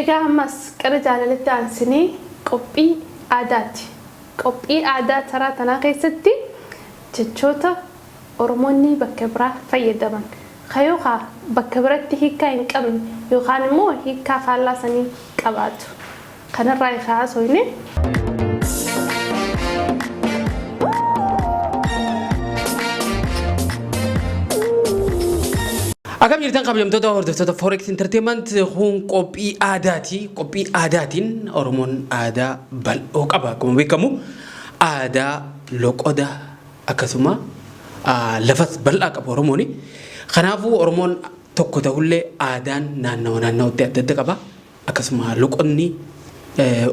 Egaa ammas qara jaalalatti aansinee qophii aadaati. Qophii aadaa taraa tanaa keessatti jechoota Oromoonni bakka biraa fayyadaman ka yookaa bakka biratti hiikkaa hin qabne yookaan immoo hiikkaa faallaa sanii qabaatu. Kanarraa ifa haasofne. Akkam jirtan, kabajamtoota hordoftoota Forex Entertainment? Kun qophii aadaati. Qophii aadaatiin Oromoon aadaa bal'oo qaba. Akkuma beekamu aadaa loqoda, akkasuma lafas bal'aa qaba Oromooni. Kanaafuu Oromoon tokko ta'ullee aadaan naannawa naannawatti adda adda qaba. Akkasuma loqonni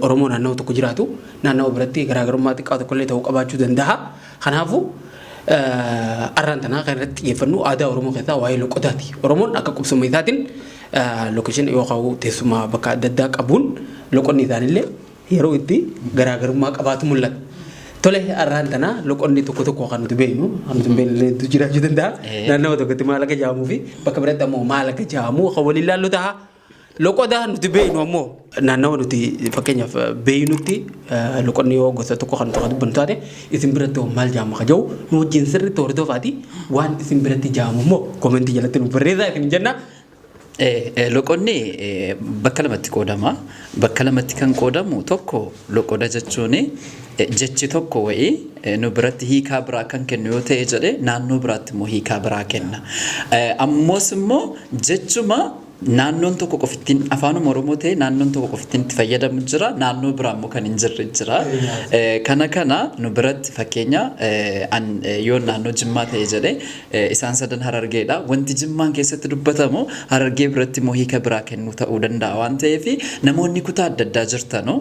Oromoo naannawa tokko jiraatu naannawa biratti garaagarummaa xiqqaa tokkollee ta'uu qabaachuu danda'a. Kanaafuu arraan tanaa kan irratti xiyyeeffannu aadaa Oromoo keessaa waa'ee loqodaati. Oromoon akka qubsuma isaatiin location yookaan teessuma bakka adda addaa qabuun loqonni isaanillee yeroo itti garaagarummaa qabaatu mul'ata. Tole, arraan tanaa loqonni tokko tokko kan nuti beeknu, kan nuti hin beekne jiraachuu danda'a. Naannawa tokkotti maal akka jedhamuu fi bakka biratti ammoo maal akka jedhamu kan waliin ilaallu ta'a. Loqoda nuti beeknu ammoo naannawa nuti fakkeenyaaf beeknutti loqonni yoo gosa tokko kan tokko dubbannu taate, isin biratti hoo maal jedhama ka jedhu nu wajjin sirriitti hordofaati, waan isin biratti jedhamu immoo comment jalatti nu barreessaa isin jenna. Loqonni bakka lamatti qoodama. Bakka lamatti kan qoodamu tokko, loqoda jechuun jechi tokko wayii nu biratti hiikaa biraa kan kennu yoo ta'e jedhe, naannoo biraatti immoo hiikaa biraa kenna. Ammoos immoo jechuma naannoon tokko qofittiin afaanuma Oromoo ta'e naannoon tokko qofittiin itti fayyadamu jira, naannoo biraa immoo kan hin jirre jira. Kana nu biratti fakkeenya yoo naannoo Jimmaa ta'e jedhe, isaan sadan Harargeedha. Wanti Jimmaan keessatti dubbatamu Harargee biratti immoo hiika biraa kennuu ta'uu danda'a waan ta'eef, namoonni kutaa adda addaa jirtanu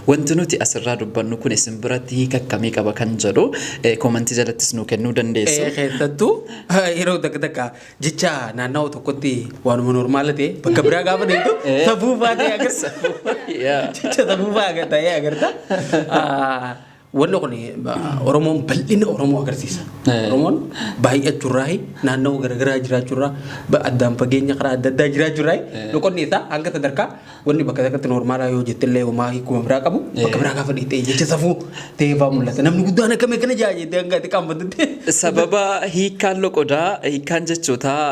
wanti nuti asirraa dubbannu kun isin biratti hiika akkamii qaba kan jedhu comment jalattis nuu kennuu dandeessu. Keessattuu yeroo takka takka jecha naannawa tokkotti waanuma normal ta'e bakka biraa gaafa deemtu safuufaa ta'e agarta. Jecha safuufaa ta'ee agarta. Wanni kun Oromoon bal'ina Oromoo agarsiisa. Oromoon baay'achuurraa, naannawa garaagaraa jiraachuurraa, addaan fageenya karaa adda addaa jiraachuurraa, loqonni isaa hanga sadarkaa wanni bakka takkatti normaalaa yoo jettillee homaa hiikuma biraa qabu, bakka biraa gaafa dhiittee jecha safuu ta'ee fa'aa mul'ata. Namni guddaan akkamii akkana jaa jettee hanga ati qaanfattutti. Sababa hiikkaan loqodaa, hiikkaan jechootaa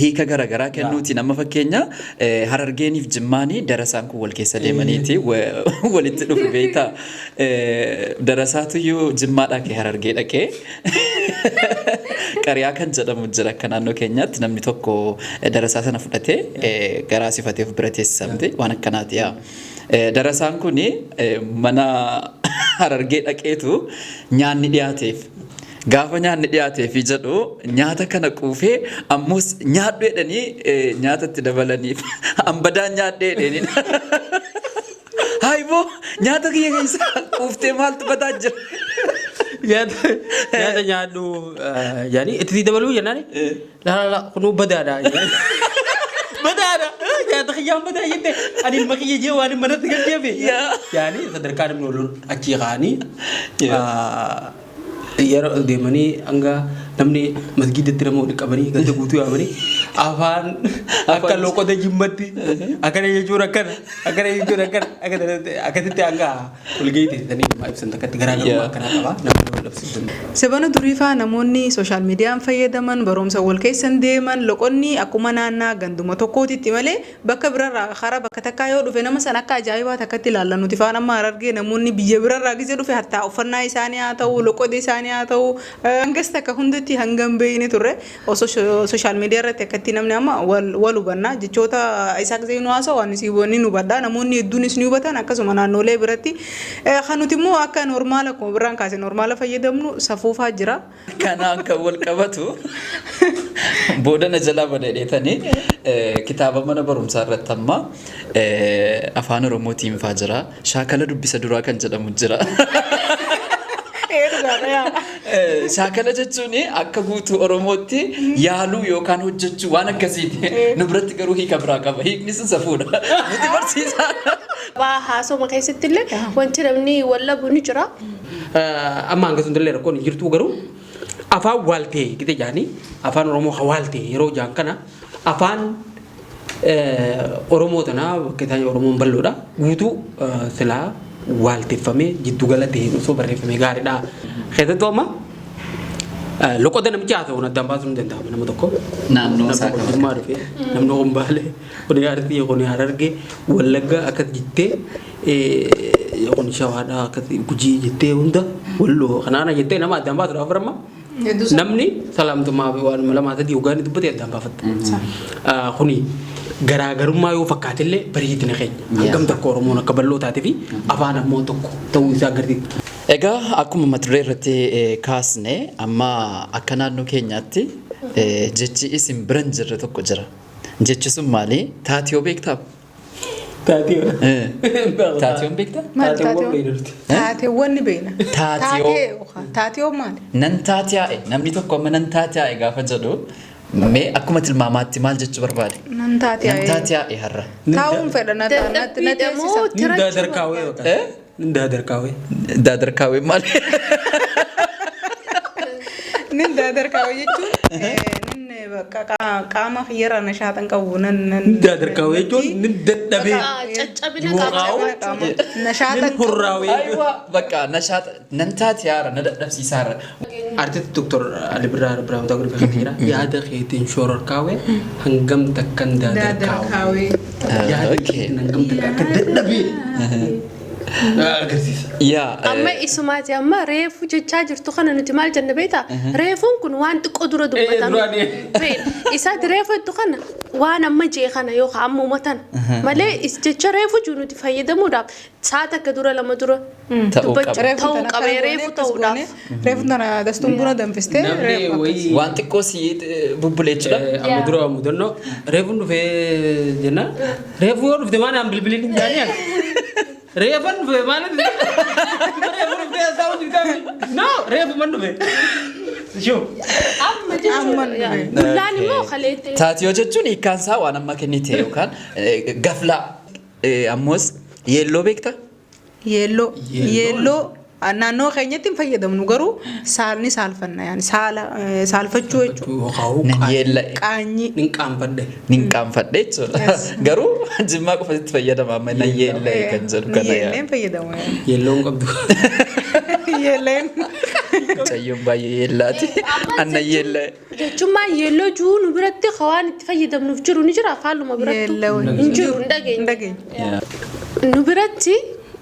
hiika garaagaraa kennuutiin, amma fakkeenya Harargeeniif Jimmaanii darasaan kun wal keessa deemaniiti walitti dhufu, beektaa. Darasaatuyyuu Jimmaa dhaqee Harargee dhaqee, qariyaa kan jedhamu jira akka naannoo keenyaatti, namni tokko darasaa sana fudhatee garaa sifatee of bira teessisamte, waan akkanaati yaa. Darasaan kun mana Harargee dhaqeetu nyaanni dhiyaateef. Gaafa nyaanni dhiyaateefi jedhu, nyaata kana quufee ammoos nyaadhu jedhanii nyaata itti dabalaniif. Ambadaan nyaadhee jedhanii. Haayiboo, nyaata kiyya keessa quuftee maaltu badaa jira? Nyaata nyaadhu yaani itti dabaluu jennaani. Laa laa, kunuu badaadha. Badaadha. Nyaata kiyyaan badaa jette, ani ilma kiyya jee waan manatti galcheefi. Yaani sadarkaa namni ol achii ka'anii yeroo deemanii hanga namni masgiidatti nama walitti qabanii ganda guutuu yaamanii, afaan akka loqoda Jimmatti akkana jechuun akkana, akkana jechuun akkana, akkasitti hanga walgahii teessanii namaa ibsan takkatti garaagarummaa akkanaa qaba, namni wal dhabsiisuu danda'a. Sabana durii faa namoonni social mediaan fayyadaman, barumsa wal keessan deeman, loqonni akkuma naannaa ganduma tokkootitti malee bakka birarraa karaa bakka takkaa yoo dhufe nama sana akka ajaa'ibaa takkatti ilaalla. Nuti faan amma Harargee namoonni biyya birarraa gisee dhufe, hattaa uffannaa isaanii haa ta'u, loqoda isaanii haa ta'u, hangas takka hundatti hanga hin beekne turre. Osoo social media irratti akkatti namni amma wal hubanna, jechoota isaa gisee nu haasa'u ani si ni hubadha, namoonni hedduunis ni hubatan. Akkasuma naannolee biratti kan nuti immoo akka normal, akkuma birraan kaase, normal fayyadamnu safuufaa jira. Kanaan kan wal qabatu, booda na jalaa badadheetanii, kitaaba mana barumsaa irratti amma afaan Oromootiin faa jira. Shaakala dubbisa duraa kan jedhamu jira. Ee, dhugaadha yaa. Shaakala jechuun akka guutuu Oromootti yaaluu yookaan hojjechuu waan akkasiiti. Nu biratti garuu hiika biraa qaba. Hiikni sun safuudha. Nuti barsiisaa. Haasoma keessatti illee wanti namni wal dhabu ni jira. Amma hanga sun illee rakkoon hin jirtu, garuu afaan waaltee gite jaanii, afaan Oromoo ka waaltee yeroo jaan kana afaan Oromoo tanaa bakka isaan Oromoon bal'oodha. Guutuu silaa waalteffamee jiddugala ta'een osoo barreeffamee gaariidha. Keessattuu amma loqoda namichi haasa'uun addaan baasuun ni danda'ama nama tokko. Naannoo isaa Namni kun Jimmaa dhufe, namni kun Baalee, kun Arsii, kun Harargee, Wallagga akkas jettee, kun Shawaadha akkas Gujii jettee, hunda Walloo kanaana jettee nama addaan baasuudhaaf amma namni salaamtummaa fi waanuma lamaa sadii hoggaa inni dubbate addaan baafatta. Kuni garaagarummaa yoo fakkaatellee bareedina keenya. Hangam tokko Oromoon akka bal'oo taatee fi afaan ammoo tokko ta'uu isaa agarsiisa. Egaa akkuma mata duree irratti kaasne, amma akka naannoo keenyaatti jechi isin bira hin jirre tokko jira. Jechi sun maali? Taatiyoo beektaa? Taatiyoo. Taatiyoon beektaa? Maal? Taateewwan Taatewwan? beekna. Taateewwan ni beekna. Taatiyoo. Taatee yookaan taatiyoo maali? Nan taatiyaa'e, namni tokko amma nan taatiyaa'e gaafa jedhu, mee akkuma tilmaamaatti maal jechuu barbaade? Nan Nan taatiyaa'e. taatiyaa'e har'a. Taa'uun fedha na natti na Dadhabbiidha moo teessisa. Nin tirachuu daadarkaawee barbaada? yookaan. Nin daadarkaawee. Daadarkaawee maali? Nin daadarkaawee jechuun nin bakka qaama kiyyarraa nashaatan qabu nan nan. Nin daadarkaawee jechuun nin dadhabee. Caccabina Yoo qaamaa. qaa'u. Nashaatan Nin hurraawee. Aywa, bakka nashaata nan taatiyaara na dadhabsiisaara. Artist Dr. Ali Birraa Birraa Mataa Gurgurtaa kan jira. Yaada keetiin shororkaawee hangam takkan daadarkaawee. Daadarkaawee. Yaada keetiin hangam takka akka dadhabee agarsiisa. Yaa. Amma isumaati, amma reefu jechaa jirtu kana nuti maal jenna beektaa? Reefuun kun waan xiqqoo dura dubbatame. Duraanii. Isaati reefu jettu kana waan amma jee kana yookaan amma uummatan malee jecha reefu jiru nuti fayyadamuudhaaf sa'a takka dura, lama dura Ta'uu dubbachuu qaba. ta'uu qabee reefu ta'uudhaaf. Reefu tana dastuun buna danfistee Namni reefu akkas. wayii Waan xiqqoo si bubbulee jechuudha. Amma dura mudannoo reefuun dhufee jenna. Reefu yoo dhufte maal aan bilbiliin hin jaanii ani. Reefan dhufe maal, reefu dhuftee haasa'uu jirtaa? No, reefu man dhufe. Shuu. Amma jechuudha. Amma dhufe. Bullaan immoo kaleettee. Taatiyoo jechuun hiikkaan isaa waan amma kennite yookaan gaflaa. Ammoos yeelloo beektaa? Yeelloo. Yeelloo. Yeelloo naannoo keenyatti hin fayyadamnu, garuu saalni saalfanna, yaani saala saalfachuu jechuudha. Nan yeella'e. Qaanyii. Nin qaanfadhe. Nin qaanfadhe jechuudha. Garuu Jimmaa qofatti fayyadama amma nan yeella'e kan jedhu kana yaa. Yeelleen fayyadamu. Yeelloon qabdu. Yeelleen. Mucayyoon baay'ee yeellaati. Annan yeella'e. Jechummaa yeelloo jiru nu biratti waan itti fayyadamnuuf jiru ni jira afaaluma birattu. Yeelloo. Hin jiru, hin dhageenye. Hin dhageenye. Nu biratti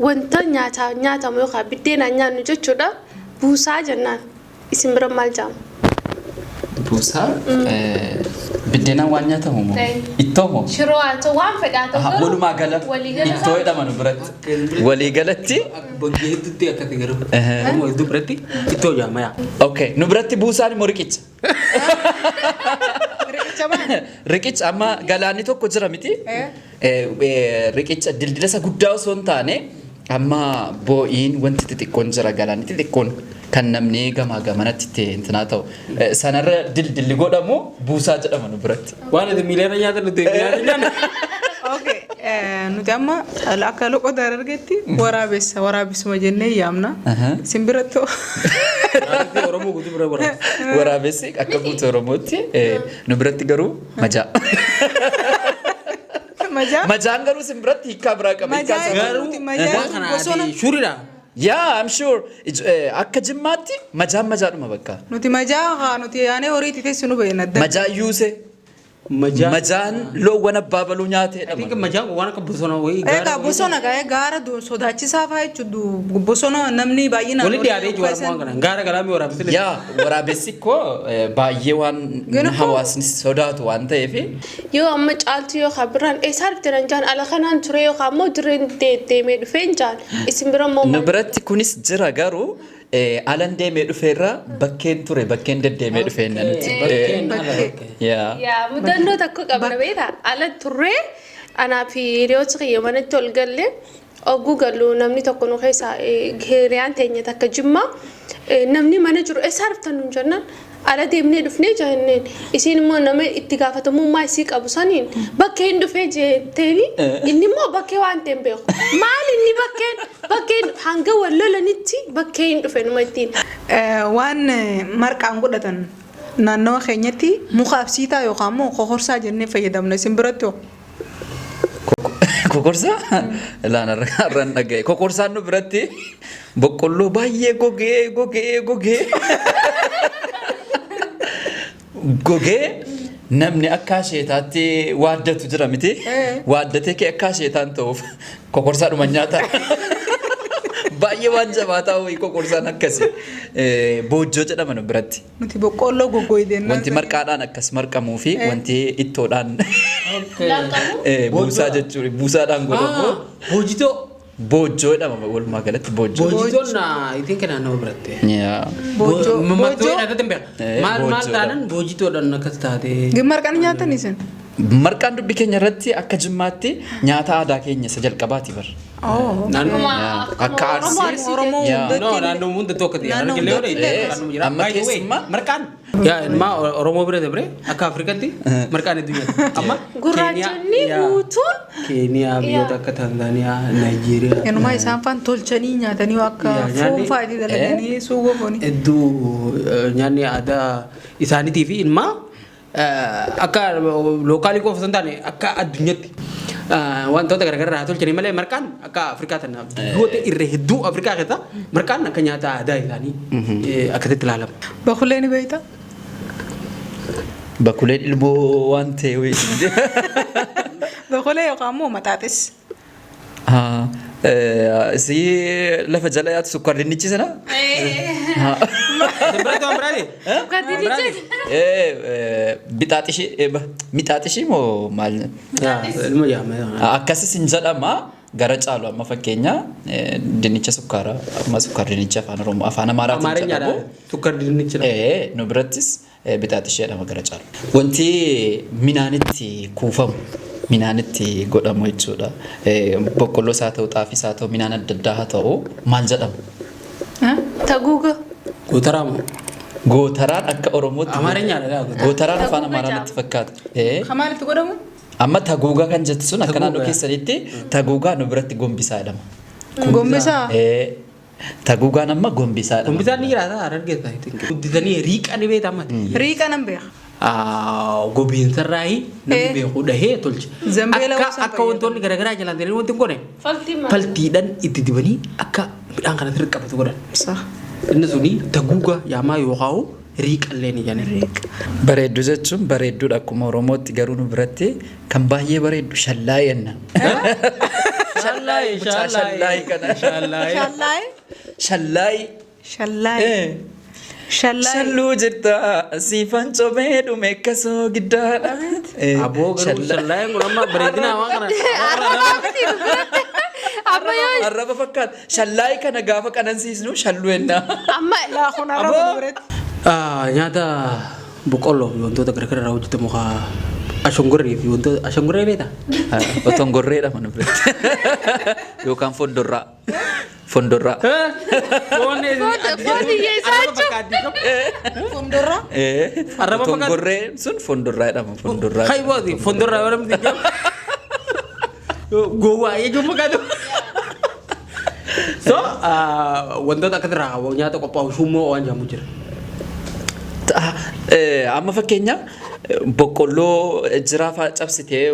wanta nyaata nyaatamu yookaan biddeenaan nyaannu jechuudha. Buusaa jennaan. Isin bira maal jedhama? Buusaa biddeenaan waan nyaatamu moo? Ta'e. Ittoo moo? Shiroo haa ta'u, waan fedhaa ta'u garuu Walumaa gala waliigala ittoo jedhama nu biratti. Waliigalatti. Bakkee hedduutti akkasi garuu. Oromoo hedduu biratti ittoo jaama yaa. Okay, nu biratti buusaan immoo riqicha. Riqicha maali? Riqicha amma galaanni tokko jira miti? Riqicha dildila isa guddaa osoo hin taane, amma boo'iin wanti xixiqqoon jira, galaanni xixiqqoon kan namni gamaa gamanatti itti intinaa ta'u. Sanarra dildilli godhamu buusaa jedhama nu biratti. Waan ati miileerra nyaatan nuti miileerra nyaanna. Okay. Nuti amma akka loqota Harargeetti waraabessa, waraabessuma jennee yaamna. Simbirattoo. Waraabessi Oromoo guutuu bira waraabessa. Waraabessi akka guutuu Oromootti, nu biratti garuu majaa. Majaa. Majaan garuu isin biratti hiikkaa biraa qaba. Majaa Hiikkaan isaa- Garuu Nuti majaa waan kana bosona. ati shuridha. Yeah, I'm sure. Akka Jimmaatti majaan majaadhuma bakka. Nuti majaa haa nuti yaanee horii itti teessu nu beekna. Majaa yuuse. Majaa. Majaan loowwan abbaa baluu nyaatee I think jedhama. majaan waan akka bosona wayii Egaa gaara. Bosona gaa'ee gaara sodaachisaa fa'aa jechuudha. Bosona namni baay'inaan Walitti dhiyaatee jiru horii waan kana. Gaara galaamii waraabessi. Yaa, waraabessi koo baay'ee waan Garuu hawaasni sodaatu waan ta'eef. Yoo amma caaltu yookaan birraan eessaa dhufte nan jaan, ala kanaan ture yookaan immoo dirreen deemee dhufeen jaan. Isin bira immoo Nu maal? biratti kunis jira, garuu alan deemee dhufeerra bakkeen ture, bakkeen deddeemee dhufeen nuti. Bakkeen ala Bakkee. bakkee. Yaa. Yaa, mudannoo tokko qabna beektaa? Ala turree anaa fi hiriyoota kiyya manatti ol galle. Ogguu gallu namni tokko nu keessa, hiriyaan teenya takka Jimmaa, namni mana jiru eessaa dhuftan nuun jennaan, ala deemnee dhufnee jenneen. Isiin immoo nama itti gaafatamummaa isii qabu saniin bakkee hin dhufee jetteeni. Inni immoo bakkee waan ta'e hin beeku. Maal inni bakkeen bakkeen hanga wal lolanitti bakkee hin dhufe numa ittiin. Waan marqaan godhatan naannawa keenyatti muka absiitaa yookaan immoo kokorsaa jennee fayyadamna. Isin biratti hoo? Kokorsaa? Ilaan har'aan dhaga'e. Kokorsaan nu biratti boqqolloo baay'ee gogee gogee gogee gogee namni akka asheetaatti waaddatu jira miti. Waaddatee kee akka asheetaan ta'uuf kokorsaadhuma nyaata. Baay'ee waan jabaataa wayii kokorsaan akkasi. Boojjoo jedhama nu biratti. Nuti boqqolloo goggoydeen. Wanti marqaadhaan akkas marqamuu fi wanti ittoodhaan buusaa jechuudha. Buusaadhaan godhamu. Boojitoo. Boojjoo jedhama walumaa galatti boojjoo. Boojitoon itiin kan naannoo biratti. Yaa. Boojjoo. Mammattoo Boojjoo. jedhatti hin beeku. Maal maal Boojjoodha. taanan boojitoodhaan akkas taate. Marqaan nyaatan isin? Marqaan dubbii keenya irratti akka Jimmaatti nyaata aadaa keenya isa jalqabaati bar. Naannoo. Akka Arsii. Oromoo Yaa. No, hundatti. naannoo hundatti akka ta'e. Naannoo Harargee hundatti illee illee. naannoo jira. Amma By the way, keessumaa- marqaan. Yaa ilmaa Oromoo bira dabre akka Afrikaatti marqaan hedduu nyaata. Amma Gurraachonni guutuun Keeniyaa, biyyoota akka Tanzaaniyaa, Naayijeeriyaa. Inumaa isaan faan tolchanii nyaatanii akka Yaa, nyaanni- foon fa'aa itti dalaganii suuqoo foonii. Hedduu nyaanni aadaa isaaniitii fi ilmaa akka local qofa osoo hin taane akka addunyaatti wantoota garaagaraa irraa tolchanii malee marqaan akka Afrikaa tana biyyoota irra hedduu Afrikaa keessa marqaan akka nyaata aadaa isaanii akkasitti ilaalama. Bakulee ni beektaa? Bakuleen ilmoo waan ta'e wayii. Bakulee yookaan immoo maxaaxis. Si lafa jala yaatu sukkaar dinnichi sana? Biratti waan biraati? Sukkaar. Bixaaxishii mixaaxishii moo maal? Ilma jaamee. Akkasis hin jedhama gara caalu amma fakkeenya dinnicha sukkaaraa amma sukkaar dinnicha afaan Oromoo afaan Amaaraatiin Amaareenyaadha. jedhamu. Sukkaar dinnicha. Nu birattis bixaaxishee jedhama gara caalu. Wanti minaanitti kuufamu minaanitti godhamu jechuudha. Boqqolloos haa ta'u xaafiis haa ta'u minaan adda addaa haa ta'u maal jedhama? Taguuga. Gootaraa moo? Gootaraan akka Oromootti. Amaareenyaadha. Gootaraan afaan Taguuga Amaaraa jedhama. natti fakkaata. Maalitti godhamu? Amma taguugaa kan jettu sun akka naannoo Taguugaa. keessanitti taguugaa nu biratti gombisaa jedhama. Gombisaa? Taguugaan amma gombisaa jedhama. Gombisaan ni jiraata Harargeessa. Guddisanii riiqa ni beekama. Riiqa nan beeka. Gobiinsarraayi namni beeku dhahee tolche. Zambeela Akka gosa akka wantoonni garaagaraa jalaan ta'anii wanti hin goone Faltii maal? faltiidhaan itti dibanii akka midhaan kana sirriitti qabatu godhan. Sa. Inni suni taguuga yaamaa yookaan riiqallee ni jedhan. Bareedduu jechuun bareedduudha akkuma Oromootti garuu nu biratti kan baay'ee bareeddu shallaa jenna. Shallaayi Mucaa shallaayi kana. Shallaayi. Shallaayi. Shallaayi. Shallaayi. Shallaayi. Shalluu jirta siifan cobee dhume akkasoo giddaadha. Aboo garuu shallaayin kun amma bareedina waan kana. Amma yoo Arraba fakkaata. Shallaayi kana gaafa qanansiisnu shalluu jenna. amma Laa kun arraba nu biratti. Nyaata boqqolloo fi wantoota garaagaraa irraa hojjetamu haa ashongorree fi wantoota ashongorree beektaa? Otongorreedha mana biratti. Yookaan fondorraa. Fondorraa. Foon foon hiyyeessaa jechuun. Fondorraa. Arraba fakkaata. Otongorree sun fondorraa jedhama. Fondorraa. Haybooti fondorraa yoo namni jedhamu. Gowwaa jechuun fakkaatu. So wantoota akkasirraa nyaata qophaa'u shummoo waan jedhamu jira. Amma fakkeenya boqqolloo jiraafaa cabsitee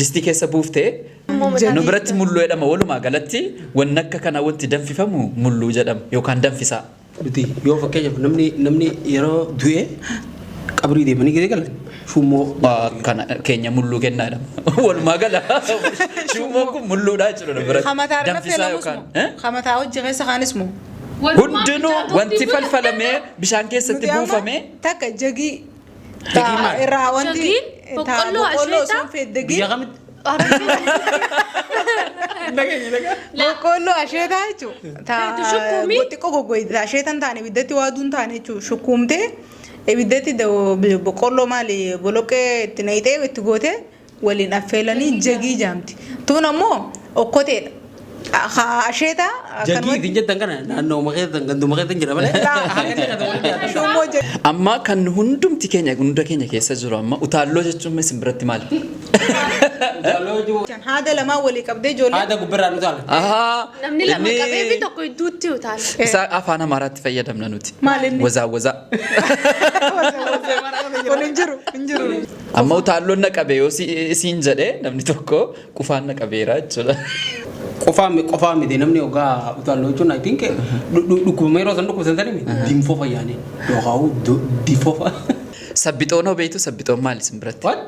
distii keessa buuftee nu biratti mulluu jedhama. Walumaa galatti wanni akka kana wanti danfifamu mulluu jedhama yookaan danfisaa. Nuti yoo fakkeenyaaf namni yeroo du'e qabrii deemanii gadi galan shummoo. Kana keenya mulluu kennaa jedhama. Walumaa gala shummoon kun mulluudha jechuudha nu biratti. Hamataa irra Danfisaa feelamus yookaan. moo? Hamataa hojii keessa kaanis moo? Hundinuu wanti falfalamee bishaan keessatti Nuti amma buufamee takka jagii. Jagii maal? Irraa wanti. Jagiin boqqolloo Boqqolloo asheetaa? sun feddegii. Biyya kamitti? Boqqolloo asheetaa jechuudha. Feetu shukkumi? Xiqqoo goggoyita. Asheetan taane ibiddatti waaduun taane jechuudha. Shukkuumtee ibiddatti boqqolloo maali boloqqee itti naqxee itti gootee waliin affeelanii jagii jaamti. Tuun ammoo okkoteedha. Asheeta Jagii isin jettan kana naannoo keessan ganduma keessan jira malee. Shummoo jedhu. Amma kan hundumti keenya hunda keenya keessa jiru amma utaalloo jechuun isin biratti maali? Haada lamaan walii qabdee ijoollee. Haada gubbirraan utaala. Ahaa. Namni lama inni- qabee fi tokko idduutti utaala. Isa afaan Amaaraatti fayyadamna nuti. Maal inni? Wazaa wazaa. Kun hin jiru hin jiru. Amma utaalloon na qabe yoo siin jedhee namni tokko qufaan na qabeera jechuudha. Qofaa miti namni hoggaa utaalloo jechuun I think dhukkubama yeroo san dhukkubsan sani dimfoo fayyaanii yookaan difoofa. Sabbixoon hoo beektu sabbixoon maali isin biratti? What?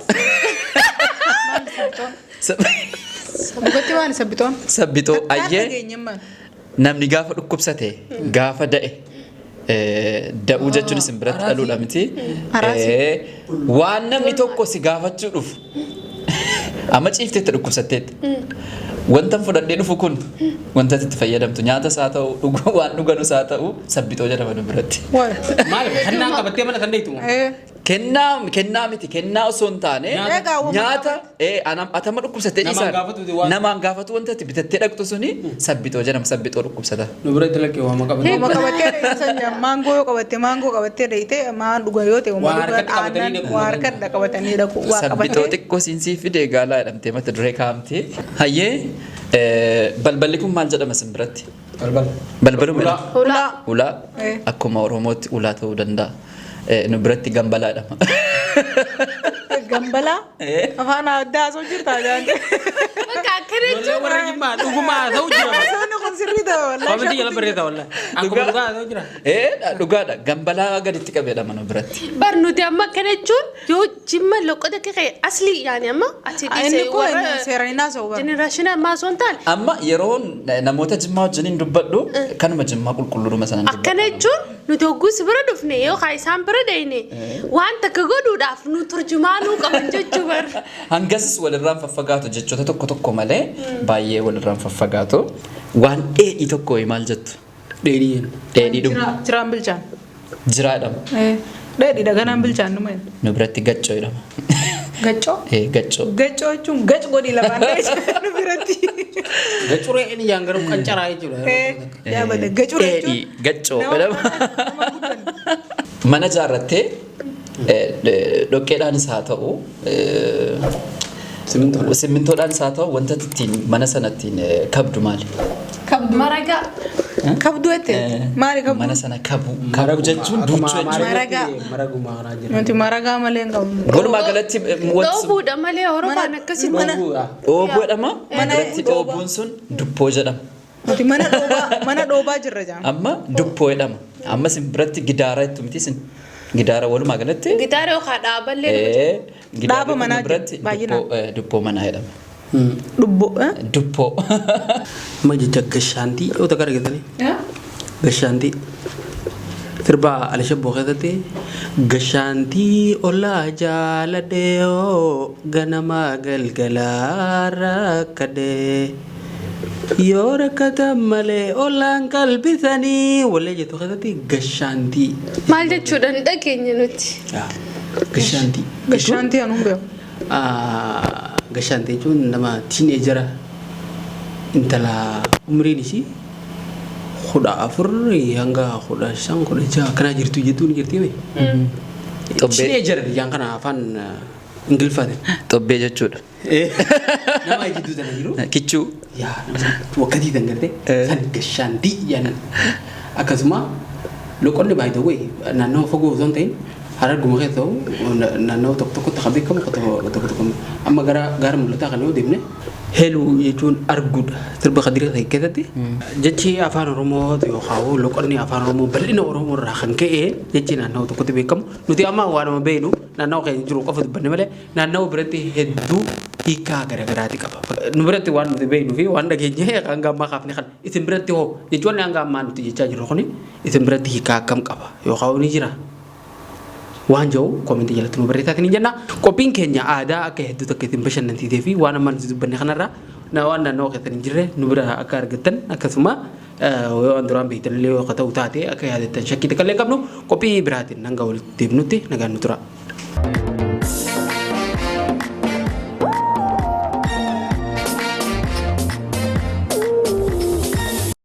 Dhugatti waan sabbitoon. Sabbixoo ayyee Dhageenye maal? Namni gaafa dhukkubsate gaafa da'e da'uu jechuun isin biratti dhaluudha miti. Araasii. Waan namni tokko si gaafachuu dhufu amma ciifteetta dhukkubsatteetta. Wanta fudhadhee dhufu kun wanta itti fayyadamtu nyaatas haa ta'u waan dhuganus haa ta'u sabbixoo jedhama nu biratti. Maal kennaa qabattee mana san deeytu moo? Kennaa kennaa miti kennaa osoo hin taane Egaa waan nyaata atama dhukkubsattee Namaan dhiisan gaafatu waan- namaan gaafatu wanta itti bitattee dhaqxu suni sabbixoo jedhama sabbixoo dhukkubsata. Nu biratti lakkee waama qabatee. Waama qabattee dheeyte maangoo yoo qabatte maangoo qabattee dheeyte maan dhuga yoo ta'e Waa harkatti qabatanii aannan dhaqu. waa harkatti qabatanii dhaqu waa Sabbixoo qabattee. xiqqoo siinsii fidee gaalaa jedhamtee mata duree kaa'amte. Hayyee balballi kun maal jedhama isin biratti? Balbala. Balbaluma Ulaa. jedhama. Ulaa. Ulaa akkuma Oromootti ulaa ta'uu danda'a. Nu biratti gambalaa jedhama. Gambalaa afaan addaa haasoo jirta jaante. Bakka akkana Ijoollee jechuun warra Jimmaa dhugumaa haasa'u jira. Haasawni kun sirrii ta'e wallaahi. Komitii jala barreessa wallaahi. Akkuma dhugaa haasa'u jira. Dhugaadha gambalaa gaditti qabeedha mana biratti. Bar nuti amma akkana jechuun yoo Jimma loqoda kee asli yaani amma ati Inni dhiisee kun warra seeraan hin haasa'u bara. generation ammaa osoo hin taane Amma yeroo namoota Jimmaa wajjiniin dubbadhu kanuma Jimmaa qulqulluudhuma sanan dubbadha. Akkana jechuun nuti hogguu si bira dhufne yookaan isaan bira deeyne waan takka godhuudhaaf nu turjumaanuu qaban jechuu bar. Hangasis walirraan faffagaatu jechoota tokko tokko malee baay'ee walirraan faffagaatu. Waan dheedhii tokko maal jettu? Dheedhii jenna. Dheedhii dhumu. Jiraan bilchaan. Jiraa jedhama. Dheedhiidha ganaan bilchaan numa. Nu biratti gaccoo jedhama. Gaccoo? Gaccoo. Gaccoo jechuun gac godhi lafaan nu biratti. Gacuree inni jaan garuu qancaraa jechuudha. Yaabata gacuree Dheedhii jechuun. gaccoo Nama jedhama. nama guddan. Mana ijaarrattee dhoqqeedhaanis haa ta'u Simmintoodhaan. simmintoodhaanis haa ta'u wanta ittiin mana sana ittiin kabdu maali? Kabdu. Maragaa. Kabdu jette? Maali kabdu? Mana sana kabu. Kabu jechuun duuchuu jechuudha. Maragaa. Maraguma kanaa jira. Nuti maragaa malee hin qabnu. Walumaa galatti wanti Dhoobuudha malee Oromoof akkasitti. Mana- dhoobuu jedhama. Mana Biratti dhoobaa. dhoobuun sun duppoo jedhama. Nuti mana dhoobaa jirra jaam. Amma duppoo jedhama. Amma isin biratti gidaara jettu miti isin. Gidaara walumaa galatti. Gitaara yookaan dhaaballee. Gidaarri Dhaaba kun manaa biratti jedhu, baay'inaan. Duppoo manaa jedhama. Dhubbo. Duppoo. Amma jecha gashaantii yoo takka argatanii. Gashaantii. Sirba Alishabboo keessatti gashaantii ollaa jaaladhee oo ganama galgalaa rakkadhee yoo rakkatan malee ollaan qalbisanii wallee jettu keessatti gashaantii. Maal jechuudha hin dhageenye nuti. Gashaantii. Gashaantii anuun beeku. Gashaantii jechuun nama teenager intala umriin ishii 14 hanga 15 16 akkanaa jirtu jettuun jirti mee? Xobbee. Teenager jaan kana afaan Ingiliffaatiin. Xobbee jechuudha. Nama jidduu tana jiru. Kichuu. Yaa nama wakkatii tan gartee san gashaantii jedhan. Akkasuma loqonni baay'ee naannoo fagoo osoo hin ta'in Hararguma keessa ta'u naannoo tokko tokkotti kan beekamu tokko tokko amma gara gaara mul'ataa kana yoo deemne heluu jechuun arguudha sirba Kadirii ta'e keessatti. Jechi afaan Oromoo yookaan loqonni afaan Oromoo bal'ina Oromoo irraa kan ka'e jechi naannoo tokkotti beekamu nuti amma waanuma beeknu naannoo keenya jiru qofa dubbanne malee naannoo biratti hedduu hiikaa garaagaraati qaba. Nu biratti waan nuti beeknuu fi waan dhageenye hanga ammaa kaafne kan isin biratti hoo jechoonni hanga ammaa nuti jechaa jirru kuni isin biratti hiikaa akkam qaba yookaan ni jira. Waan jiru koomentii jalatti nu barreessaatiin jenna. Qophiin keenya aadaa akka hedduu takka isin bashannansiisee fi waan amma nuti dubbanne kanarraa waan naannoo keessan hin jirre nu bira akka argattan akkasuma yoo waan duraan beektan illee yoo ta'u taate akka yaadattan shakkii takka illee qabnu qophii biraatiin hanga walitti deemnutti nagaan nu tura.